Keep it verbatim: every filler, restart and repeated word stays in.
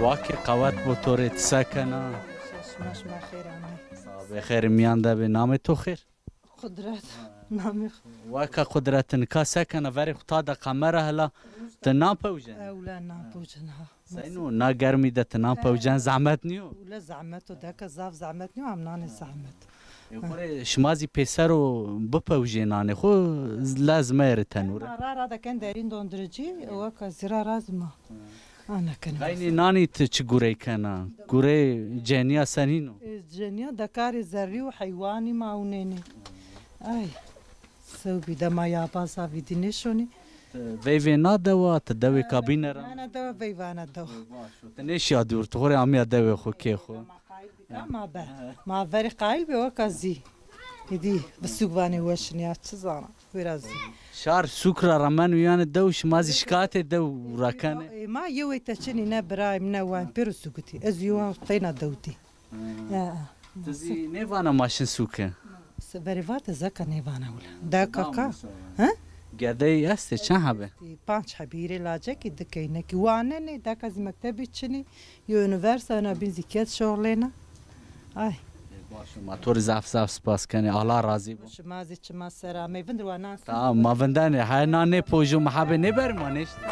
Wake qewet bo to rê, ti se kena? Şima, şima xêr amey. Sax bê, xêr miyan de bê. Namê to xêr? Qudret. Namê xo. Weke Qudret, nika se kena? Verê xo ta de kamera hela. Ti nan pewcen? Ewle nan pewcen ha. Seyno, na germî de ti nan pewcen zehmet nîyo? Ewle zehmet o, deka zaf zehmet nîyo, am nanê zehmet. E, xo rê şima zî pêser o bipewjê nanê xo, lez meyerê tenûre. Ma ra ra deken derîn donduricî, weka zî ra ra zî ma. Ana kenê. Gaynê nanî ti çi gurey kena? Gurey cenîya senîn o? E, cenîya dekarê zerrî û heywanî ma ewnênê. Ay. Sewbî de ma yaba zaf îdî nêşonî. Ti veyvê na dewa, ti dewê kabîne ra? Na, na, dewa veyvana dewa. Baş o. Ti nêşiya dûr, ti xo rê amîya dewê xo, kê xo. Ma qayîl bî ka ma be. Ma verî qayîl bî, weka zî. Îdî bi sûk vanê weşin ya, çi zana. Wêra zî. Şar sûk ra remeno yanî dew, şima zî şikayetê dew ra kenê? E, ma yewê te çinî, ne birayê mi ne wayî mi, pêro sûkitî. Ez yewan teyna dewtî. Ya. Ti zî nêvana ma şin sûke? Se-, verê vate zeka nêvana wile. Deka ka. He? Gedey estê, çend hebê? Panc hebî, hîrê lacekî, di keynekî. Wanenê, deka zî mektebî çinî, yo unîversîte, ena bîn zî ked şoxlêna. Ay. E, baş o, ma to rê zaf zaf spas kenê. Allah razî bo. Şima zî çima ser amey. Vindir wa nan. Tamam, ma vindenê. Haya nan nêpojo, ma hebê nêberê, ma nêştê.